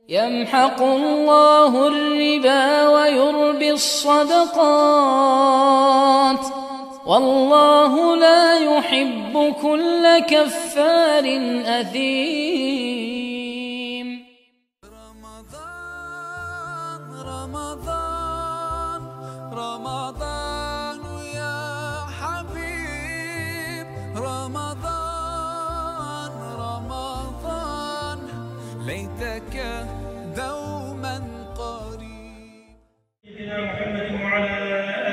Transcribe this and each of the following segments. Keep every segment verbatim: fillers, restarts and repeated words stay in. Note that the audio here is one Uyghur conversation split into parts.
يمحق الله الربا ويربي الصدقات، والله لا يحب كل كفار أثيم. رمضان، رمضان، رمضان يا حبيب، رمضان، رمضان، ليتك دوما قريب. سيدنا محمد وعلى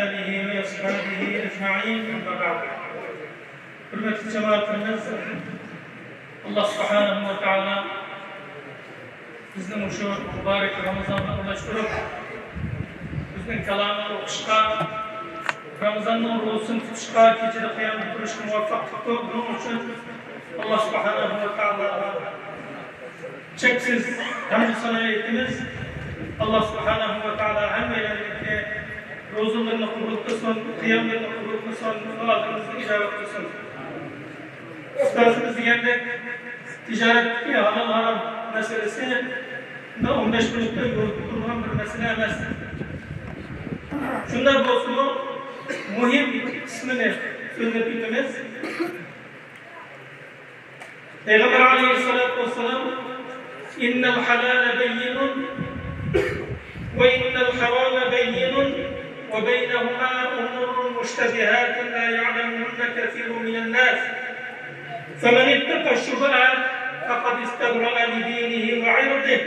آله وأصحابه أجمعين، أما بعد. ھۆرمەتلىك جامائىتىمىز، ئاللا سۇبھانەھۇ ۋە تائالا بىزنى مۇشۇ مۇبارەك رامىزانغا ئورۇنلاشتۇرۇپ، بىزنىڭ كالامىنى ئوقۇشقا، رامىزاننىڭ روزىسىنى تۇتۇشقا، كېچىدە قىيامدا تۇرۇشقا مۇۋەپپەق قىلىپتۇ. بۇنىڭ ئۈچۈن ئاللا سۇبھانەھۇ ۋە تائالاغا چەكسىز ھەمدۇ سانا ئېيتىمىز. ئاللا سۇبھانەھۇ ۋە تائالا ھەممەيلەننىڭكى روزىلىرىنى قوبۇل قىلسۇن، قىياملىرىنى قوبۇل قىلسۇن، دۇئالىرىمىزنى ئىجابەت قىلسۇن. ئۇستازىمىز دېگەندەك، تىجارەتتىكى ھالال ھارام مەسىلىسى مۇنداق ئون بەش مىنۇتتا يورۇتۇپ تۇرىدىغان بىر مەسىلە ئەمەس. شۇنداق بولسىمۇ، مۇھىم قىسمىنى سۆزلەپ ئۆتىمىز. پەيغەمبەر ئەلەيھىسسالاتۇ ۋەسسالام، إن الحلال بين وإن الحرام بين وبينهما أمور مشتبهات لا يعلمهن كثير من الناس، فمن اتقى الشبهات فقد استبرأ لدينه وعرضه.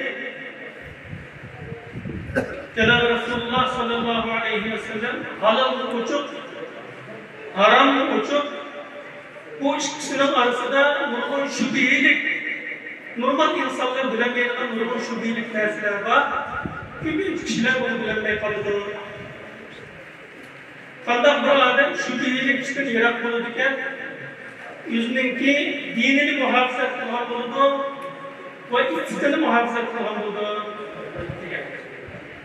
جانابى رسول الله صلى الله عليه وسلم، ھالالمۇ ئوچۇق، ھاراممۇ ئوچۇق، بۇ ئىككىسىنىڭ ئارىسىدا نۇرغۇن شۈبھىلىك، نورمال ئىنسانلار بىلەلمەيدىغان نۇرغۇن شۈبھىلىك نەرسىلەر بار. كۆپىنچە كىشىلەر بۇنى بىلەلمەي قالىدۇ. قانداق بىر ئادەم شۈبھىلىك ئىشتىن يىراق بولىدىكەن، ئۆزىنىڭكى دىنىنى مۇھاپىزەت قىلغان بولىدۇ ۋە ئىپپىتىنى مۇھاپىزەت قىلغان بولىدۇ، دېگەن.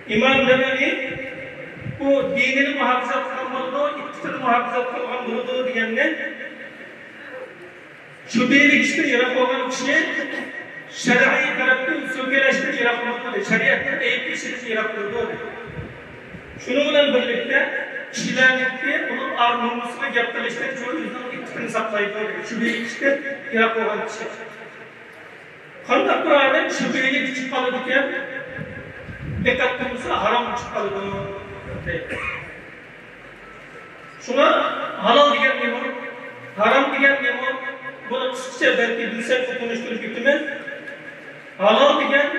ئىمام نەۋەۋى بۇ دىنىنى مۇھاپىزەت قىلغان بولىدۇ، ئىپپىتىنى مۇھاپىزەت قىلغان بولىدۇ دېگەننى، شۈبھىلىك ئىشتىن يىراق بولغان كىشى شەرئىي تەرەپتىن سۆكۈنۈشتىن يىراق بولىدۇ، شەرىئەتنىڭ ئەيىبلىشىدىن يىراق بولىدۇ. شۇنىڭ بىلەن بىرلىكتە، كىشىلەرنىڭكى ئۇنىڭ ئار-نومۇسىغا گەپ قىلىشتىن شۇ ئۆزىنىڭ ئىپپىتىنى ساقلايدۇ، شۈبھىلىك ئىشتىن يىراق بولغان كىشى. قانداق بىر ئادەم شۈبھىلىك ئىچىپ قالىدىكەن، دىققەت قىلمىسا ھارام ئىچىپ قالىدۇ، دەيدۇ. شۇڭا ھالال دېگەن نېمە؟ ھارام دېگەن نېمە؟ بۇنى قىسقىچە بەلكى بىلسەك تونۇشتۇرۇپ ئۆتىمىز. ھالال دېگەن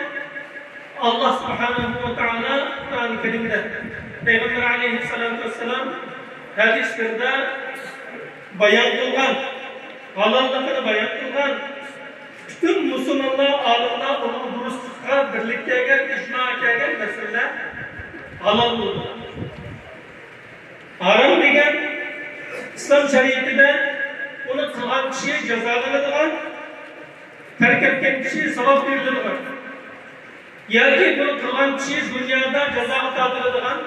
ئاللا سۇبھانەھۇ ۋە تائالا قۇرئان كەرىمدە، پەيغەمبەر ئەلەيھىسسالاتۇ ۋەسسالام ھەدىسلىرىدە بايان قىلغان، ھالاللىقىنى بايان قىلغان، پۈتۈن مۇسۇلمانلار، ئالىملار ئۇنىڭ دۇرۇسلۇقىغا بىرلىككە كەلگەن، ئىجمائا كەلگەن مەسىلىلەر ھالال بولىدۇ. ھارام دېگەن ئىسلام شەرىئىتىدە ئۇنى قىلغان كىشى جازالىنىدىغان، تەرك ئەتكەن كىشى ساۋاب بېرىلىدىغان ياكى بۇنى قىلغان كىشى دۇنيادا جازاغا تارتىلىدىغان،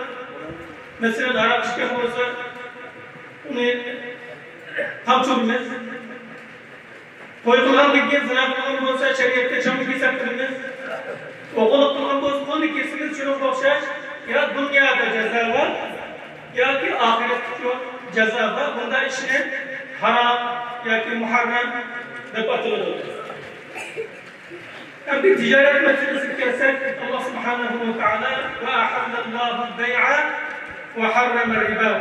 مەسىلەن، ھاراق ئىچكەن بولسا، ئۇنى قامچىلايمىز. توي قىلغاندىن كېيىن زىنا قىلغان بولسا، شەرىئەتتە چاڭگا كېسەپ قىلىمىز. ئوغرىلىق قىلغان بولسا، قولىنى كېسىمىز. شۇنىڭغا ئوخشاش، يا دۇنيادا جازا بار، ياكى ئاخىرەتتىكى جازا بار. بۇنداق ئىشنى ھارام ياكى مۇھەررەم دەپ ئاتىلىدۇ. ئەمدى تىجارەت مەسىلىسىگە كەلسەك، ئاللا سۇبھانەھۇ ۋە تائالا، وأحل الله البيع وحرم الربا.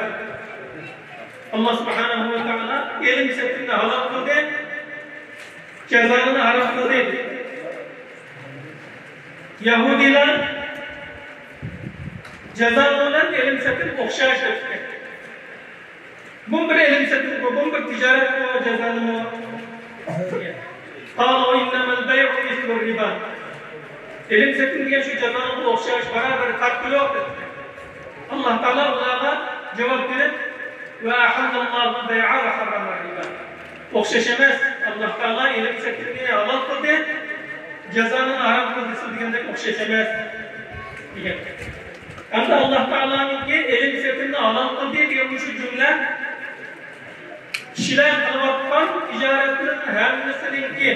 ئاللا سۇبھانەھۇ ۋە تائالا ئېلىم سېتىمنى ھالال قىلدى، جازانى ھارام قىلدى. يەھۇدىيلار جازا بىلەن ئېلىم سېتىم ئوخشاش دەپتىكەن. بۇمۇ بىر ئېلىم سېتىم، بۇمۇ بىر تىجارەت، بۇ جازانىمۇ. قالوا إنما البيع مثل الربا. ئېلىم سېتىم دېگەن شۇ جازانىڭغا ئوخشاش، بارابىر، پەرقى يوق دېدى. ئاللا تائالا ئۇلارغا جاۋاب بېرىپ، وأحل الله البيع وحرم الربا. ئوخشاش ئەمەس. ئاللا تائالا ئېلىم سېتىمنى ھالال قىلدى، جازانى ھارام قىلدى دېسە دېگەندەك ئوخشاش ئەمەس، دېگەن. ئەمدى ئاللا تائالانىڭكى ئېلىم سېتىمنى ھالال قىلدى دېگەن مۇشۇ جۈملە كىشىلەر قىلىۋاتقان تىجارەتنىڭ ھەممىسىنىڭكى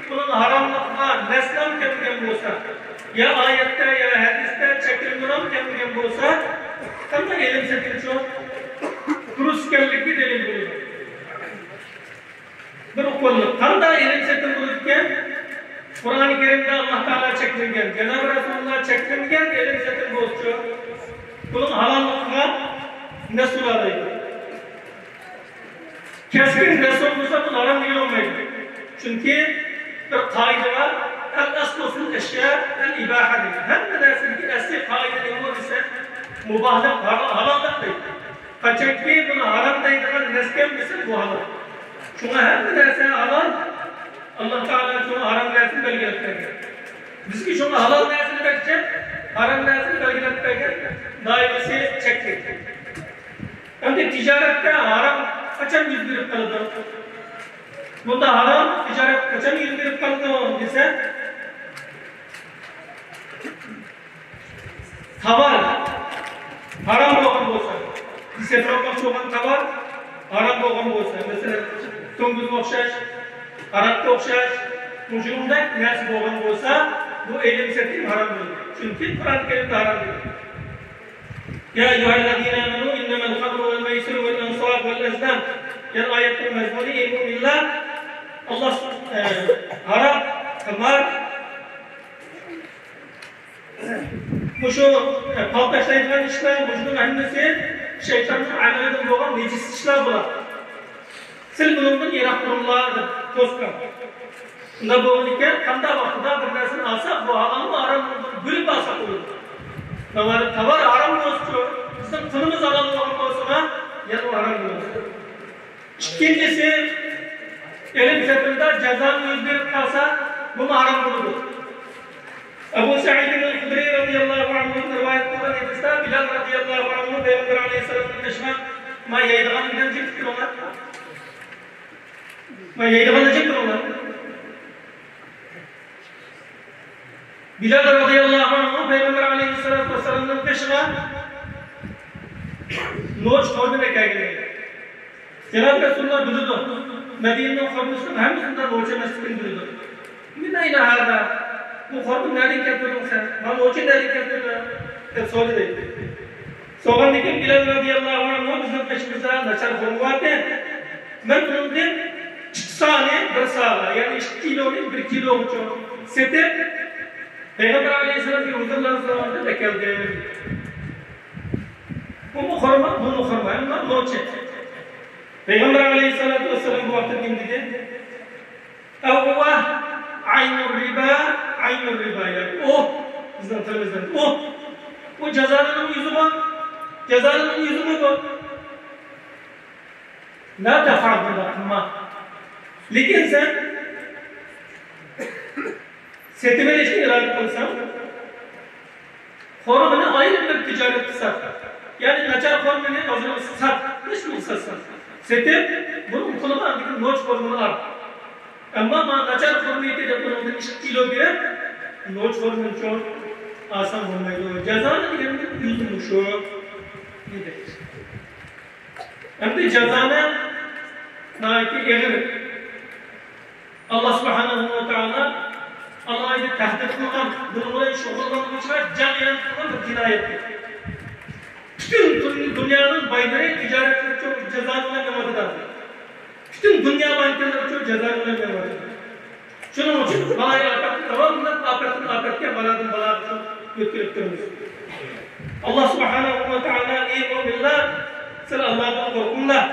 بۇنىڭ ھاراملىقىغا نەسلەم كەلمىگەن بولسا، يا ئايەتتە، يا ھەدىستە چەكلىمىلەم كەلمىگەن بولسا، قانداق ئېلىم سېتىمچۇ؟ دۇرۇس ئىكەنلىكى دەلىل بولىدۇ. بىر ئۇقۇللۇق. قانداق ئېلىم سېتىم بولىدىكەن؟ قۇرئانى كەرىمدە ئاللا تائالا چەكلىمىگەن، جانابى رەسۇلۇللا چەكلىمىگەن ئېلىم سېتىم بولسىچۇ؟ بۇنىڭ ھالاللىقىغا نەس بولالايدۇ. كەسكىن نەس بولمىسا، بۇ ھارام دېگىلى بولمايدۇ. چۈنكى بىر قائىدە بار، «ئەل ئەسلۇ فىل ئەشيا ئەل ئىباھە» دەيدۇ. ھەممە نەرسىدىكى ئەسلىي قائىدە نېمە دېسە، مۇباھلىق، ھالال، ھالاللىق دەيدۇ. قاچانكى بۇنى ھارام دەيدىغان نەس كەلمىسە، بۇ ھالال. شۇڭا ھەممە نەرسە ھالال. ئاللا تائالا شۇڭا ھارام نەرسىنى بەلگىلەپ بەرگەن. بىزگە شۇڭا ھالال نەرسىنى بەرگىچە، ھارام نەرسىنى بەلگىلەپ بەرگەن دائىرىسى چەكلىك. ئەمدى تىجارەتتە ھارام قاچان يۈز بېرىپ قالىدۇ؟ بۇندا ھارام تىجارەت قاچان يۈز بېرىپ قالىدۇ دېسە، تاۋار ھارام بولغان بولسا، بىز سېتىۋالماقچى بولغان تاۋار ھارام بولغان بولسا، مەسىلەن، توڭگۇزغا ئوخشاش، ھاراققا ئوخشاش، مۇشۇنداق نەرسە بولغان بولسا، بۇ ئېلىم سېتىم ھارام بولىدۇ. چۈنكى قۇرئان كەرىمدە ھارام دېدى. يا أيها الذين آمنوا إنما الخمر والميسر والأنصاب والأزلام. يەنى ئايەتنىڭ مەزمۇنى، ئەي مۆمىنلەر، ئاللا، ئە، ھاراق، قىمار، مۇشۇ، ئە، پال تاشلايدىغان ئىشلار، مۇشۇنىڭ ھەممىسى شەيتاننىڭ ئەمىلىدىن بولغان نىجىس ئىشلار بۇلار. سىلەر بۇنىڭدىن يىراق تۇرۇڭلار دەپ توسقان. شۇنداق بولغىنىكەن، قانداق ۋاقتىدا بىر نەرسىنى ئالساق، بۇ ھالالمۇ ھاراممۇ بىلىپ ئالساق بولىدۇ. تاۋار، تاۋار ھارام بولسىچۇ، بىزنىڭ قېنىمىز ھالال بولغان بولسىمۇ، يەنە ھارام بولىدۇ. ئىككىنچىسى، ئېلىم سېتىمدا جازانىڭ يۈز بېرىپ قالسا، بۇمۇ ھارام بولىدۇ. ئەبۇ سەئىد ئەل خۇدرى رەزىياللاھۇ ئەنھۇدىن رىۋايەت قىلغان ھەدىستە بىلال رەزىياللاھۇ ئەنھۇ پەيغەمبەر ئەلەيھىسسالامنىڭ قېشىغا، ما يەيدىغان بىلەن جىق تۇرۇڭلار. ما يەيدىغان جىق تۇرۇڭلار. بىلال رەزىياللاھۇ ئەنھۇ پەيغەمبەر ئەلەيھىسسالاتۇ ۋەسسالامنىڭ قېشىغا نوچى خورمىنى ئەكەلگەن ئىدى. جانابى رەسۇلۇللا بىلىدۇ، مەدىنىنىڭ خورمىسىنىڭ ھەممىسىندە نوچى ئەمەسلىكىنى بىلىدۇ. «من أين هذا؟ بۇ خورما نەدىن كەلتۈردۈڭ سەن؟ ما نوچى نەدىن كەلتۈردۈڭ؟» دەپ سورىدى. سورىغاندىن كېيىن بىلال رەزىياللاھۇ ئەنھۇ، بىزنىڭ قېشىمىزدا ناچار خورما بارتى. مەن ئۇنىڭدىن ئىككى سانى بىر ساغا، يەنى ئىككى كىلونى بىر كىلوغىچە سېتىپ، پەيغەمبەر ئەلەيھىسسالامنىڭ ھۇزۇرلىرىغا ئەكەلدىم. بۇمۇ خورما، بۇمۇ خورما، ئەمما نوچى. پەيغەمبەر ئەلەيھىسسالاتۇ ۋەسسالام بۇ ۋاقىتتا نېمە دېدى؟ ئەۋۋاھ، ئەينۇر رىبا، ئەينۇر رىبا، يەنى ئۇھ، بىزنىڭ تىلىمىزدىن ئۇھ. بۇ جازانىڭ يۈزىمۇ، جازانىڭ يۈزىمۇ بۇ. لا تفعل، بۇنداق قىلما. لېكىن سەن سېتىۋېلىشنى ئىرادە قىلساڭ، خورمىنى ئايرىم بىر تىجارەتكە سات. يەنى ناچار خورمىنى بازىرىغا سات، ھېچ بولمىسا سات. سېتىپ، بۇنىڭ پۇلىغا ئاندىن كېيىن نوچى خورمىنى ئال. ئەمما مانا ناچار خورما ئىدى دەپ ئۇنىڭدىن ئىككى كىلو بېرىپ، نوچى خورمىنى ئالساڭ بولمايدۇ. جازانە دېگەننىڭ ئۆزى مۇشۇ، دېدى. ئەمدى جازانە ناھايىتى ئېغىر. ئاللا سۇبھانەھۇ ۋە تائالا ئالاھىدە تەھدىت قىلغان، بۇنىڭ بىلەن شۇغۇللانغۇچىلار جەزا ئېلان قىلغان بىر جىنايەتتۇر. پۈتۈن دۇن-، دۇنيانىڭ بايلىرى تىجارەتلىرى ئۈچۈن جازا بىلەن مېڭىۋاتىدۇ. پۈتۈن دۇنيا بانكىلىرى ئۈچۈن جازا بىلەن مېڭىۋاتىدۇ. شۇنىڭ ئۈچۈن بالايىئاپەتنى داۋاملىق ئاپەتتىن ئاپەتكە، بالادىن بالاغا ئۆتكۈزۈپ تۇرىمىز. ئاللا سۇبھانەھۇ ۋە تائالا، ئەي مۆمىنلەر، سىلەر ئاللادىن قورقۇڭلار.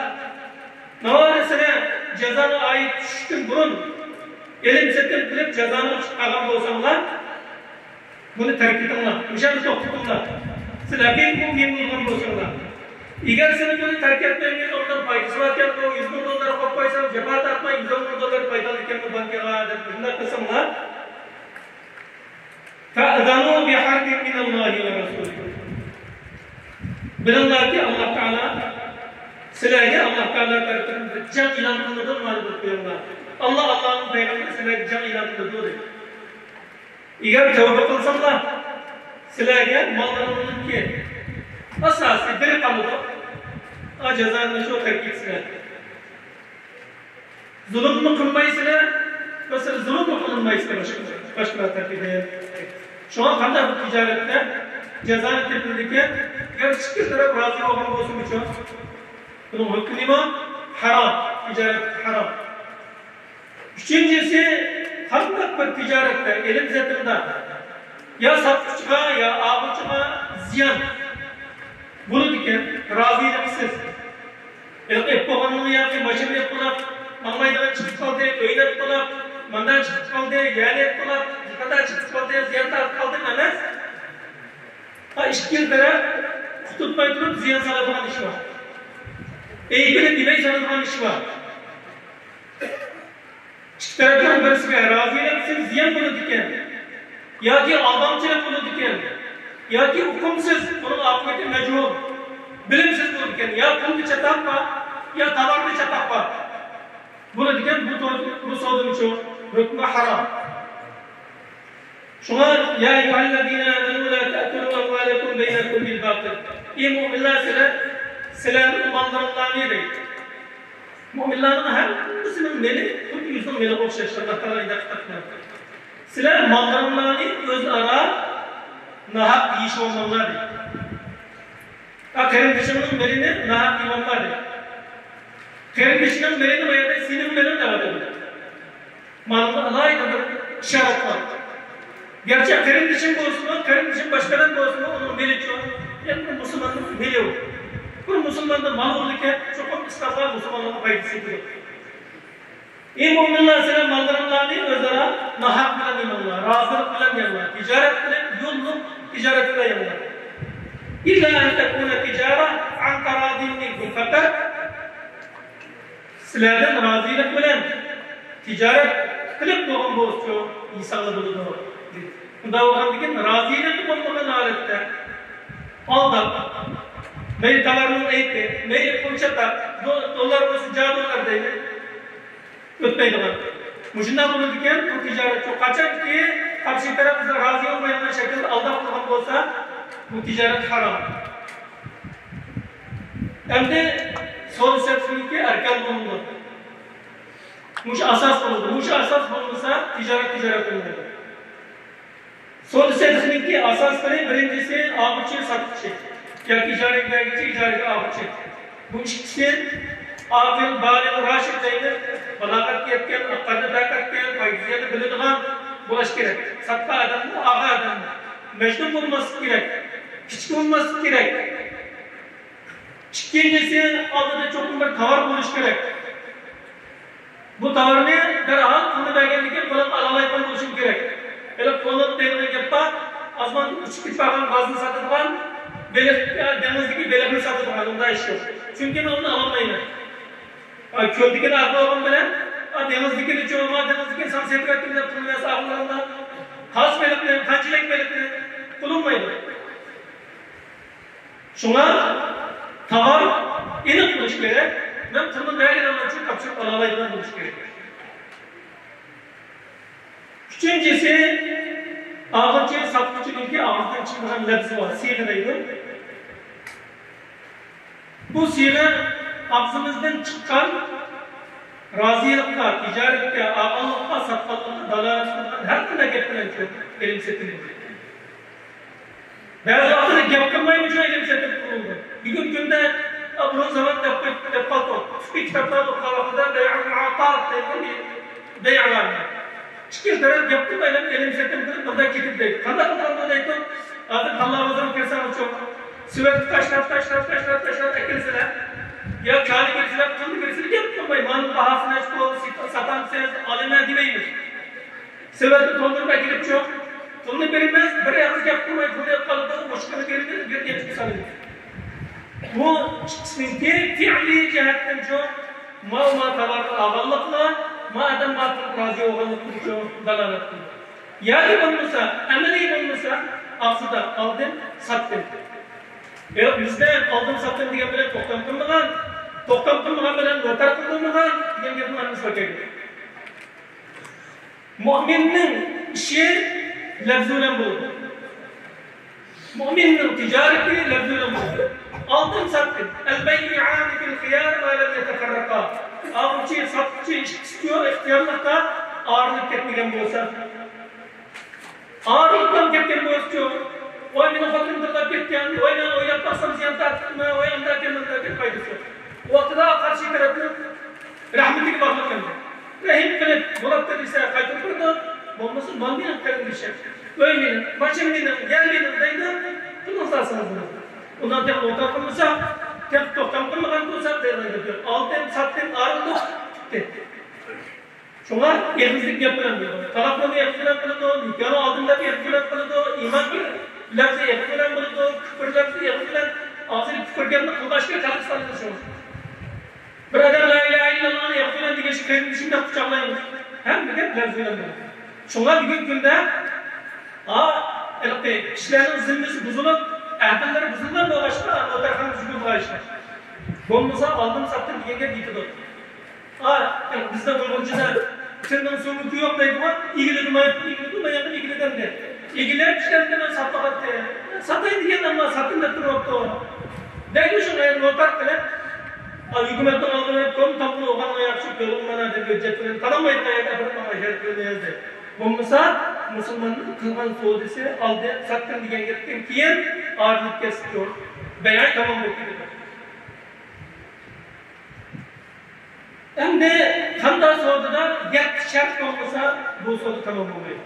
ناۋادا سىلەر جازاغا ئائىت چۈشۈشتىن بۇرۇن ئېلىم سېتىم قىلىپ جازانى قىلغان بولساڭلار، بۇنى تەرك ئېتىڭلار، مۇشۇ يەردە توختىتىڭلار. سىلەر ھەقىقىي مۆمىن بولغان بولساڭلار. ئەگەر سىلەر بۇنى تەرك ئەتمەيمىز، ئۇنىڭدىن پايدىسى باركەنمۇ، يۈز مىڭ دوللار قويۇپ قويسام، جاپا تارتماي، يۈز ئون مىڭ دوللار پايدا ئالىدىكەنمەن بانكىغا، دەپ مۇنداق قىلساڭلار، فأذنوا بحرب من الله ورسوله. بىلىڭلاركى، ئاللا تائالا سىلەرگە ئاللا تائالا تەرىپىدىن بىر جەڭ ئېلان قىلىنىدۇ، مانا بىلىپ قويۇڭلار. ئاللا، ئاللانىڭ پەيغەمبىرى سىلەرگە جەڭ ئېلان قىلىدۇ، دېدى. ئەگەر تەۋبە قىلساڭلار، سىلەرگە ماللىرىڭنىڭكى ئاساسىي بىرى قالىدۇ. ئا، جازانى شۇ تەرك ئېتىسىلەر. زۇلۇمنى قىلمايسىلەر، مەسىلەن، زۇلۇم قىلىنمايسىز باشقىلار، باشقىلار تەرىپىدىن. شۇڭا قانداق بىر تىجارەتتە جازانى تېپىلىدىكەن، ئەگەر ئىككى تەرەپ رازى بولغان بولسىمۇچۇ، بۇنىڭ ھۆكمى نېمە؟ ھارام. تىجارەت ھارام. ئۈچىنچىسى، قانداق بىر تىجارەتتە، ئېلىم سېتىمدا يا ساتقۇچىغا، يا ئالغۇچىغا زىيان بولىدىكەن، رازىلىقسىز. ھېلىقى ئېلىپ بولغاننىڭ ياكى ماشىنا ئېلىپ بولۇپ، ماڭمايدىغان چىقىپ قالدى، ئۆينى ئېلىپ بولۇپ، ماندا چىقىپ قالدى، يەرنى ئېلىپ بولۇپ، يىقىدا چىقىپ قالدى، زىيان تارتىپ قالدى ئەمەس. ھا، ئىككىلا تەرەپ قۇتۇلماي تۇرۇپ زىيان سالىدىغان ئىش بار. ئەيىبىنى دېمەي سالىدىغان ئىش بار. ئىككى تەرەپنىڭ بىرسىگە رازىلىقسىز زىيان بولىدىكەن، ياكى ئالدامچىلىق بولىدىكەن، ياكى ئۇقۇمسىز، بۇنىڭ ئاقىۋىتى مەجھۇل، بىلىمسىز بولىدىكەن، يا پۇلدا چاتاق بار، يا تاۋاردا چاتاق بار بولىدىكەن، بۇ تو-، بۇ سودىنىڭچۇ ھۆكمى ھارام. شۇڭا، يا أيها الذين آمنوا لا تأكلوا أموالكم بينكم بالباطل. ئى مۆمىنلەر، سىلەر، سىلەرنىڭ ماللىرىڭلارنى دەيدۇ. مۆمىنلەرنىڭ ھەممىسىنىڭ مېلى خۇددى ئۆزىنىڭ مېلىغا ئوخشاش، ئاللا تائالا ئايەتتە قىلغان. سىلەر ماللىرىڭلارنى ئۆزئارا ناھەق يېيىشىۋالماڭلار دەيدۇ. ھە، قېرىندىشىڭنىڭ مېلىنى ناھەق يېمەڭلار دەيدۇ. قېرىندىشىنىڭ مېلىنى بۇ يەردە سېنىڭ مېلىڭ دەۋاتىدۇ. مانا بۇ ئالاھىدە بىر ئىشارەت بار. گەرچە قېرىندىشىم بولسىمۇ، قېرىندىشىم باشقىدىن بولسىمۇ، ئۇنىڭ مېلىچۇ، يەنى بىر مۇسۇلماننىڭ مېلى ئۇ. بىر مۇسۇلماندا مال بولىدىكەن، چوقۇم ئىسلامغا، مۇسۇلمانلارغا پايدىسى يېتىدۇ. ئى مۆمىنلەر، سىلەر ماللىرىڭلارنى ئۆزئارا ناھەق بىلەن يېمەڭلار، رازىلىق بىلەن يېمەڭلار، تىجارەت قىلىپ، يوللۇق تىجارەت بىلەن يېمەڭلار. إلا أن تكون تجارة عن تراض منكم، پەقەت سىلەردىن رازىلىق بىلەن تىجارەت قىلىپ بولغان بولسىچۇ، يېسەڭلار بولىدۇ، دېدى. ئۇنداق بولغاندىكىن رازىلىقى بولمىغان ھالەتتە ئالداپ، مەيلى تاۋارنىڭ ئەيىبى، مەيلى پۇل چاتاق، دو-، دوللار بولسا جا دوللار دەيلى، ئۆتمەيدىغان. مۇشۇنداق بولىدىكەن، بۇ تىجارەتچۇ قاچانكى قارشى تەرەپ بىزگە رازى بولمايدىغان شەكىلدە ئالداپ قىلغان بولسا، بۇ تىجارەت ھارام. ئەمدى سودا سېتىشنىڭكى ئەركان بولىدۇ. مۇشۇ ئاساس بولىدۇ. مۇشۇ ئاساس بولمىسا، تىجارەت تىجارەت بولمايدۇ. سودا سېتىشنىڭكى ئاساسلىرى، بىرىنچىسى، ئالغۇچى، ساتقۇچى. ياكى ئىجارىگە بەرگۈچى، ئىجارىگە ئالغۇچى. بۇ ئىككىسى ئاقىل، بالىغ، راشىد دەيمىز. بالاغەتكە يەتكەن، ئەقلىنى تارقاتقان، پايدا زىياننى بىلىدىغان بولۇش كېرەك. ساتقان ئادەممۇ، ئالغان ئادەممۇ. مەجنۇن بولماسلىق كېرەك. كىچىك بولماسلىق كېرەك. ئىككىنچىسى، ئالدىدا چوقۇم بىر تاۋار بولۇشى كېرەك. بۇ تاۋارنى دەرھال پۇلنى بەرگەندىن كېيىن قولۇمغا ئالالايدىغان بولۇشۇم كېرەك. ھېلىقى كونىلىق دەيدىغان گەپ بار، ئاسماندا ئۇچۇپ كېتىپ بارغان غازنى ساتىدىغان، بېلىق، يا دېڭىزدىكى بېلىقنى ساتىدىغان، ئۇنداق ئىش يوق. چۈنكى مەن ئۇنى ئالالمايمەن. ئا، كۆلدىكىنى ئاغدۇرغان بىلەن، ئا، دېڭىزدىكىنى چوڭما، دېڭىزدىكىنى ساڭا سېتىۋەتتىم دەپ پۇلنى بەرسە ئاغدۇرغاندا، قاز بېلىقنى، قانچىلىك بېلىقنى قولۇملايدۇ. شۇڭا تاۋار ئېنىق بولۇش كېرەك. مەن پۇلنى بەرگىنىمنى شۇ تاپشۇرۇپ ئالالايدىغان بولۇش كېرەك. ئۈچىنچىسى، ئالغۇچى، ساتقۇچىنىڭكى ئاغزىدىن چىقىدىغان لەپزى بار، سىيغە دەيدۇ. بۇ سىيغە ئاغزىمىزدىن چىققان رازىلىققا، تىجارەتكە، ئالغانلىققا، ساتقانلىققا دالالەت قىلىدىغان ھەر قانداق گەپ بىلەن ئېلىم سېتىم بولىدۇ. بەزى ۋاقىتتا گەپ قىلمايمۇ شۇ ئېلىم سېتىم قىلىنىدۇ. بۈگۈنكى كۈندە، ئا، بۇرۇن زامان دەپ قويۇپ، دەپ قالدۇق. تىپىك كىتابلاردا ئوقۇغان ۋاقتىدا بەيئۇل مۇئاتات دەيدىغان بىر بەيئ بار. ئىككىلا تەرەپ گەپ قىلمايلا ئېلىم سېتىم قىلىپ بىردەم كېتىپ دەيدۇ. قانداق قىلغاندا دەيدۇ؟ ھازىر تاللا بازىرىغا كىرسەڭ شۇ سېۋەتكە تاشلاپ، تاشلاپ، تاشلاپ، تاشلاپ ئەكەلسىلەر. يا كانى كىرسىلەر، پۇلنى كىرسىلەر، گەپ قىلماي، مانىڭ باھاسى نەچچە پۇل، ساتامسىز، ئالىمەن دېمەيمىز. سېۋەتنى تولدۇرۇپ ئەكېلىپچۇ، پۇلنى بېرىمىز، بىر ئېغىز گەپ قىلماي، پۇلنى ئېلىپ قالىدۇ، مۇشۇ كۈنى بېرىمىز، بىر نەچچە كۈن سالىمىز. بۇ ئىككىسىنىڭكى پېئلىي جەھەتتىن شۇ، ماۋۇ ما تاۋارنى ئالغانلىقىغا، ما ئادەم ما پۇلغا رازى بولغانلىقىغا شۇ دالالەت قىلىدۇ. ياكى بولمىسا، ئەمەلىي بولمىسا، ئاغزىدا ئالدىم، ساتتىم. ياق، بىزدە ئالدىم، ساتتىم دېگەن بىلەن توختام قىلمىغان، توختام قىلمىغان بىلەن نوتار قىلدۇرمىغان دېگەن گەپنىڭ ھەممىسى بار. مۆمىننىڭ ئىشى لەپزى بىلەن بولىدۇ. مۆمىننىڭ تىجارىتى لەپزى بىلەن بولىدۇ. ئالدىم، ساتتىم. البيعان بالخيار ما لم يتفرقا. ئالغۇچى، ساتقۇچى ئىككىسى ئىختىيارلىقتا، ئايرىلىپ كەتمىگەن بولسا، ئايرىلىپلا كەتكەن بولسىچۇ، ۋاي مېنىڭ خوتۇنۇم تىللاپ كەتكەن، ۋاي مەن ئويلاپ باقسام زىيان تارتىپتىمەن، ۋاي ئانداق ئىكەن، مۇنداق ئىكەن، پايدىسى يوق. ئۇ ۋاقتىدا قارشى تەرەپنىڭ رەھمىتىگە باغلىق ئەمدى. رەھىم قىلىپ، بولاتتى دېسە قايتۇرۇپ بېرىدۇ، بولمىسا مال مېنىڭ، قېرىندىشىم، ئۆي مېنىڭ، ماشىنا مېنىڭ، يەر مېنىڭ دەيدۇ، قىلمىسا سىڭىزدىن. ئۇنداق دەپ ئوتتۇرا قىلمىسا، تېخى توختام قىلمىغان بولسا، بېرىلمەيدۇ. ئالدىن ساتتىن ئايرىلدۇق، پۈتتى. شۇڭا ئېغىزلىك گەپ بىلەن بولىدۇ. تالاقنى ئېغىز بىلەن قىلىدۇ، نىكاھنى ئالدىن دەپ ئېغىز بىلەن قىلىدۇ، ئىمان لەپزى ئېغىز بىلەن بولىدۇ، كۇپۇر لەپزى ئېغىز بىلەن، ئاغزىدىكى كۇپۇر گەپنى قىلغاچقا قەلبى سالىدۇ شۇڭا. بىر ئادەم لا ئىلاھە ئىللاللاھنى ئېغىز بىلەن دېگەچكە قېرىندىشىمدەك قۇچاقلايمىز. ھەممە گەپ لەپزى بىلەن بولىدۇ. شۇڭا بۈگۈنكى كۈندە، ھا، ھېلىقى كىشىلەرنىڭ زىممىسى بۇزۇلۇپ، ئەھدىلىرى بۇزۇلغان بولغاچقا، نوتارخانا يۈگۈرىدىغان ئىشلار. بولمىسا ئالدىن ساتتىن دېگەن گەپ يېتىدۇ. ئا، بىزنىڭ ئۇيغۇرچىدا «تىلنىڭ سۆڭىكى يوق» دەيدىغۇ، ئىگىلىدى، ماياقتىن ئىگىلىدى، ماياقتىن ئىگىلىدى ئەمدى. ئىگىلەپ ئىشلەمدى، مەن ساتمىغانتى. ساتاي دېگەن ئەمما ساتتىم دەپ تۇرۇۋاپتۇ. دەيدۇ شۇ نوتار قىلىپ، ئا، ھۆكۈمەتنىڭ ئالدىغا بېرىپ، كوم تاپقىلى ئوغانغا ياخشى كۆرۈڭ مانا دەپ ھۆججەت بىلەن قالالمايدىغان يەردە بىر ماڭا شەرت قىلىنى يازدى. بولمىسا، مۇسۇلماننىڭ قىلغان سودىسى ئالدى ساتتىم دېگەن گەپتىن كېيىن ئايرىلىپ كەتسىچۇ، بەيئە تامام بولۇپ كېتىدۇ. ئەمدى قانداق سودىدا گەپ شەرت بولمىسا، بۇ سودا تامام بولمايدۇ.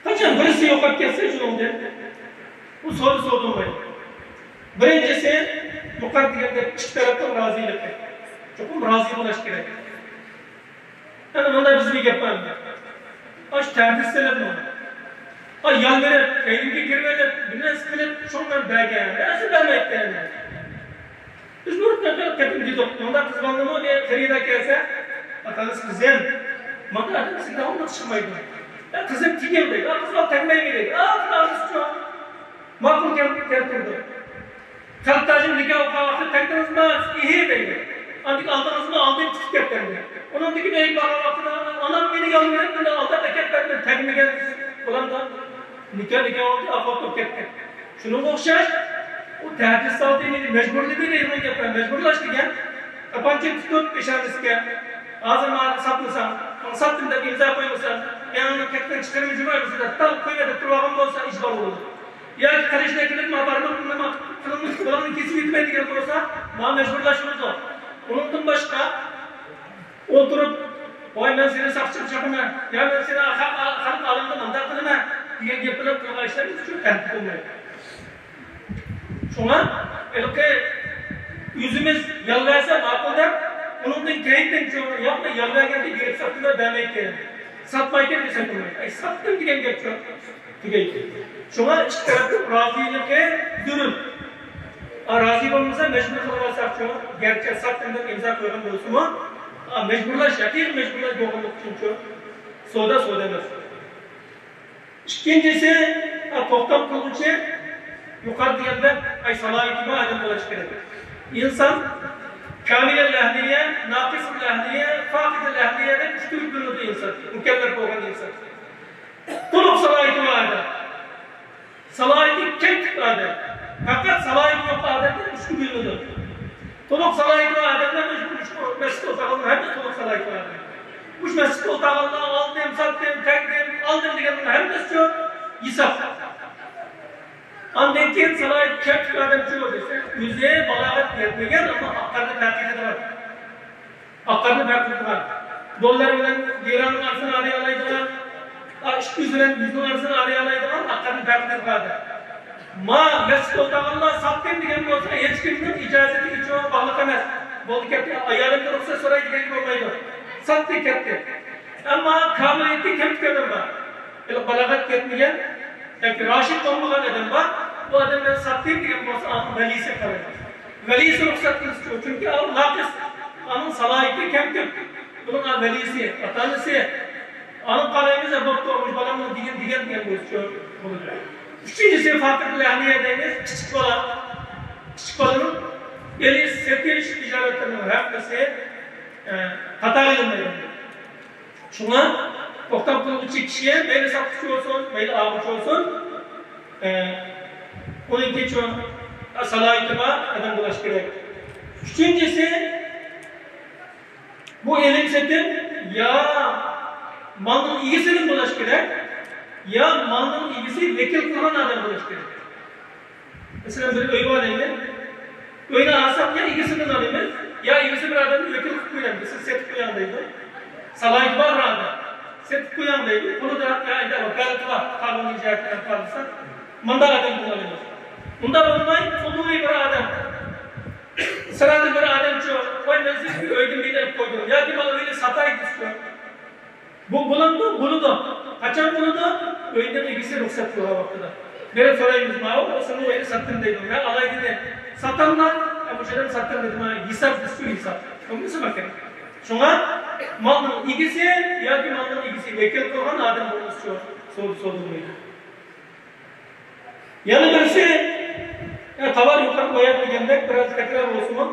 قاچان بىرسى يوقاپ كەتسە شۇنىڭدىن، بۇ سودا سودا بولمايدۇ. بىرىنچىسى، يۇقىرىدا دېگەندەك ئىككى تەرەپنىڭ رازىلىقى. چوقۇم رازى بولۇش كېرەك. ئەنە مۇنداق بىزدە گەپ بار. ئاش تەدىس سېلىپ، ئا يالۋۇرۇپ، كەينىمگە كىرىۋېلىپ، بىر نەرسە قىلىپ، شۇڭا مەن بەرگەن، بەرسە بەرمەيتتى ئەمدى. بىز بۇ قېتىم دېدۇق، مۇنداق قىز بالىنىمۇ خېرىدار كەلسە، ئاتىڭىز قىزىم، ماڭا ئادەم سىزگە ئۇنداق چىقمايدۇ. يا قىزىم تېگىڭ دەيدۇ، ئا قىز بالا تەگمەيمەن دەيدۇ، ئا قىز ئالدىسىچۇ. ماقۇل كەل-، كەلتۈردى. خەلقتاجىم نىكاھ ئوقۇغان ۋاقتىدا تەگدىڭىزمۇ؟ ئىھى دەيدۇ. ئاندىن ئالدىڭىزمۇ؟ ئالدىم، چىقىپ كەتتىم دەيدۇ. ئۇنىڭدىن كېيىن ئۆيگە بارغان ۋاقتىدا ئانام مېنى يالۋۇرۇپ، مېنى ئالداپ ئەكەپ بەردى، تەگمىگەن بولامدا. نىكاھ، نىكاھ بولدى، ئاپات بولۇپ كەتتى. شۇنىڭغا ئوخشاش، ئۇ تەدىس سالدى، مېنى مەجبۇرلىدى دەيدىغان گەپلەر، مەجبۇرلاش دېگەن، تاپانچا تۇتۇپ پېشانىسىگە، ھازىر ماڭا ساتمىساڭ، ماڭا ساتتىم دەپ ئىمزا قويمىساڭ، ئېڭىڭنى كەتكەن چىقىرىمىز جۇمايمىز دەپ، تال قويما دەپ تۇرۇۋالغان بولسا، ئىش بار بولىدۇ. ياكى قىلىچنى ئەكېلىپ، ما بارماق، نېمە قىلىڭ، بۇلارنى كېسىپ ئۆتىمەن دېگەن بولسا، ماڭا مەجبۇرلاش بولىدۇ. ئۇنىڭدىن باشقا، ئولتۇرۇپ، ۋاي، مەن سېنى ساقچىغا چاقىمەن، يا مەن سېنى خەلق، خەلق ئالەمدە مۇنداق قىلىمەن دېگەن گەپ بىلەن قىلغان ئىشلىرىمىز ئۈچۈن تەنقىد بولمايدۇ. شۇڭا ھېلىقى ئۆزىمىز يالۋەرسە ماقۇل دەپ، ئۇنىڭدىن كېيىندىن چوڭ ياقتا يالۋەرگەندە گېرىپ ساتقىلى بەرمەيتتى. ساتمايتتى دېسە بولمايدۇ. ئەي، ساتتىم دېگەن گەپ چوڭ. تۈگەيدۇ. شۇڭا ئىككى تەرەپنىڭ رازىلىقى زۆرۈر. ئا، رازى بولمىسا مەجبۇر قىلىۋالساقچۇ، گەرچە ساتتىم دەپ ئىمزا قويغان بولسىمۇ، ئا، مەجبۇرلاش، ھەقىقىي مەجبۇرلاش بولغانلىقى ئۈچۈنچۇ، سودا سودا ئەمەس. ئىككىنچىسى، ئا، توختام قىلغۇچى يۇقىرىدا دېگەندەك، ئاي، سالاھىيىتى بار ئادەم بولۇشى كېرەك. ئىنسان كامىلەل ئەھلىيە، ناقىسەل ئەھلىيە، فاقىدەل ئەھلىيە دەپ ئۈچ تۈرگە بۆلۈنىدۇ ئىنسان، مۇكەللەپ بولغان ئىنسان. تولۇق سالاھىيىتى بار ئادەم. سالاھىيىتى كەمتۈك ئادەم. پەقەت سالاھىيىتى يوق ئادەمدىن ئۈچكە بۆلۈنىدۇ. تولۇق سالاھىيىتى بار ئادەملەر مۇشۇ، مۇشۇ مەسچىتتە ئولتۇرغانلار ھەممىسى تولۇق سالاھىيىتى بار ئادەم. مۇشۇ مەسچىتتە ئولتۇرغانلار ئالدىم، ساتتىم، تەگدىم، ئالدىم دېگەنلەر ھەممىسى شۇ ھېساب. ئاندىن كېيىن سالاھىيىتى كەمتۈك ئادەم شۇ دېسە، ئۆزى بالاغەت يەتمىگەن، ئەمما ئاق قارنى پەرق قىلىدىغان. ئاق قارنى پەرق قىلىدىغان. دوللار بىلەن لىرانىڭ ئارىسىنى ئايرىيالايدىغان، ئا، ئىككى يۈز بىلەن يۈزنىڭ ئارىسىنى ئايرىيالايدىغان ئاق قارنى پەرق قىلىدىغان. ما، مەسچىتتە ئولتۇرغانلار ساتتىم دېگەن بولسا، ھېچكىمنىڭ ئىجازىتىگە چوڭ باغلىق ئەمەس. بولدى، كەتتى، ئايالىمدىن رۇخسەت سوراي دېگەنگە بولمايدۇ. ساتتى، كەتتى. ئەمما كامىلىيىتى كەمتۈك ئادەم بار. ھېلى بالاغەت يەتمىگەن ياكى راشىد بولمىغان ئادەم بار. بۇ ئادەم مەن ساتتىم دېگەن بولسا، ئانىڭ ۋەلىسى قارايدۇ. ۋەلىسى رۇخسەت قىلسا، چۈنكى ئۇ ناقىس، ئۇنىڭ سالاھىيىتى كەمتۈك. بۇنىڭ ۋەلىسى، ئاتا-ئانىسى، ئانىڭ قارايمىز، بوپتۇ، مۇشۇ بالامنىڭ دېگىنى دېگەن دېگەن بولسىچۇ بولىدۇ. ئۈچىنچىسى، فاقىدۇل ئەھلىيە دەيمىز، كىچىك بالا. كىچىك بالىنىڭ ئېلىش، سېتىش، تىجارەتلىرىنىڭ ھەممىسى، ئە، قاتارغا ئېلىنمايدۇ. شۇڭا توختام قىلغۇچى كىشى مەيلى ساتقۇچى بولسۇن، مەيلى ئالغۇچى بولسۇن، ئە، ئۇنىڭكى چوڭ سالاھىيىتى بار ئادەم بولۇش كېرەك. ئۈچىنچىسى، بۇ ئېلىم سېتىم يا مالنىڭ ئىگىسىدىن بولۇش كېرەك، يا مالنىڭ ئىگىسى ۋەكىل قىلغان ئادەم بولۇش كېرەك. مەسىلەن، بىر ئۆي بار دەيلى. ئۆينى ئالساق يا ئىگىسىدىن ئالىمىز، يا ئىگىسى بىر ئادەمنى ۋەكىل قىلىپ قويىمىز، سېتىپ قويۇڭ دەيدۇ. سالاھىيىتى بار بىر ئادەم. سېتىپ قويۇڭ دەيدۇ. قولىدا يا ئەيدە ۋاكالىتى بار، قانۇنىي جەھەتتىن قارىسا، مۇنداق ئادەمدىن ئالىمىز. ئۇنداق بولماي، خۇدۇرىي بىر ئادەم. سىرانى بىر ئادەمچۇ، قوي، مەن سىزگە ئۆيدىن بىر ئېلىپ قويدۇم ياكى مانا ئۆينى ساتاي دېسىچۇ. بۇ بولامدۇ؟ بولىدۇ. قاچان بولىدۇ؟ ئۆينىڭ ئىگىسى رۇخسەت قىلغان ۋاقتىدا. بېرىپ سورايمىز، ماۋۇ سېنىڭ ئۆينى ساتتىم دەيدۇ. مەن ئالاي دېدى. ساتاملا؟ مۇشۇ ئادەم ساتتىم دېدى. مانا ھېساب دېسىچۇ، ھېساب. بولمىسا باركەن. شۇڭا مالنىڭ ئىگىسى ياكى مالنىڭ ئىگىسى ۋەكىل قىلغان ئادەم بولمىسىچۇ، سودا سودا بولمايدۇ. يەنە بىرسى، يا، تاۋار يۇقىرى بايان دېگەندەك بىراز تەكرار بولسىمۇ،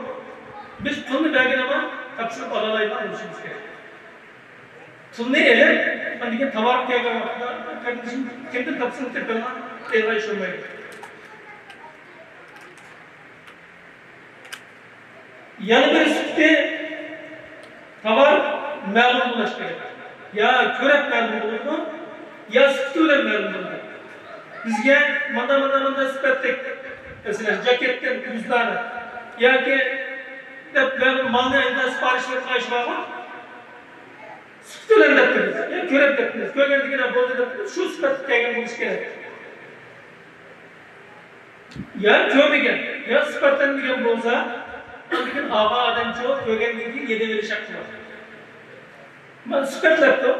بىز پۇلنى بەرگىنىمۇ تاپشۇرۇپ ئالالايدىغان بولۇشىمىز كېرەك. پۇلنى ئېلىپ، ئاندىن كېيىن تاۋار كەلگەن ۋاقىتتا، قېرىندىشىم كىمدىن تاپسىڭىز دەپ بەرمەڭ، ئېلغا ئىشەنمەيدۇ. يەنە بىر سۈپىتى، تاۋار مەلۇم بولۇش كېرەك. يا كۆرۈپ مەلۇم بولىدۇ، يا سۈپىتى بىلەن مەلۇم بولىدۇ. بىزگە مانا، مانا، مانا سۈپەتلىك، مەسىلەن، جاكېتتىن يۈزلەرنى ياكى دەپ مەلۇم مالنى ئەمدى سىپارىش بېرىپ قويۇش بارغۇ. سۈپىتى بىلەن دەپتىمىز، يا كۆرۈپ دەپتىمىز، كۆرگەندىكىن بولدى دەپتىمىز، شۇ سۈپەتتە كەلگەن بولۇشى كېرەك. يا كۆرمىگەن، يا سۈپەتلەنمىگەن بولسا، ئاندىن كېيىن ئالغان ئادەمچۇ كۆرگەندىن كېيىن يېتىۋېلىش ھەققى بار. مانا سۈپەتلەپتۇ،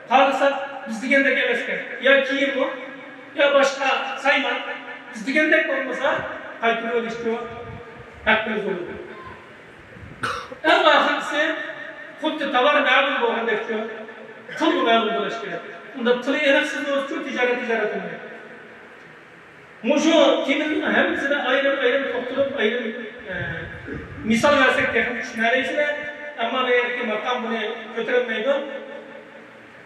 قارىساق بىز دېگەندەك ئەمەسكەن. يا كىيىممۇ، يا باشقا سايمان، بىز دېگەندەك بولمىسا قايتۇرۇۋېلىشچۇ ھەققىمىز بولىدۇ. ئەڭ ئاخىرقىسى، خۇددى تاۋار مەلۇم بولغاندەكچۇ، تىلمۇ مەلۇم بولۇش كېرەك. ئۇندا تىلى ئېنىقسىز بولسىچۇ، تىجارەت تىجارەت بولمايدۇ. مۇشۇ تېمىنىڭ ھەممىسىنى ئايرىم-ئايرىم توختىلىپ، ئايرىم، ئە، مىسال بەرسەك تېخىمۇ چۈشىنەلەيسىلەر. ئەمما بۇ يەردىكى ماقام بۇنى كۆتۈرەلمەيدۇ.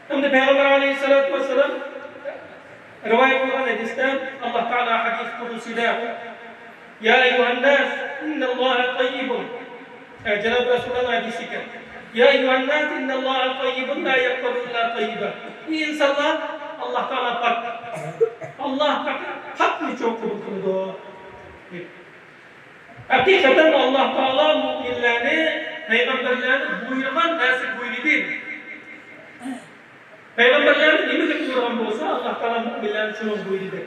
ئەمدى پەيغەمبەر ئەلەيھىسسالاتۇ ۋەسسالام رىۋايەت قىلغان ھەدىستە، ئاللاھ تائالا ھەدىس قۇدسىدا، يا أيها الناس إن الله طيب. ئە، جانابى رەسۇلۇللانىڭ ھەدىسى ئىكەن. يا أيها الناس إن الله طيب لا يقبل إلا طيبا. ئى ئىنسانلار، ئاللاھ تائالا پاك. ئاللاھ پاك، پاكنىچۇ قوبۇل قىلىدۇ. ھەقىقەتەن ئاللاھ تائالا مۆمىنلەرنى پەيغەمبەرلەرنى بۇيرۇغان نەرسىگە بۇيرۇدى. پەيغەمبەرلەرنى نېمىگە بۇيرۇغان بولسا، ئاللاھ تائالا مۆمىنلەرنى شۇنىڭغا بۇيرۇدى.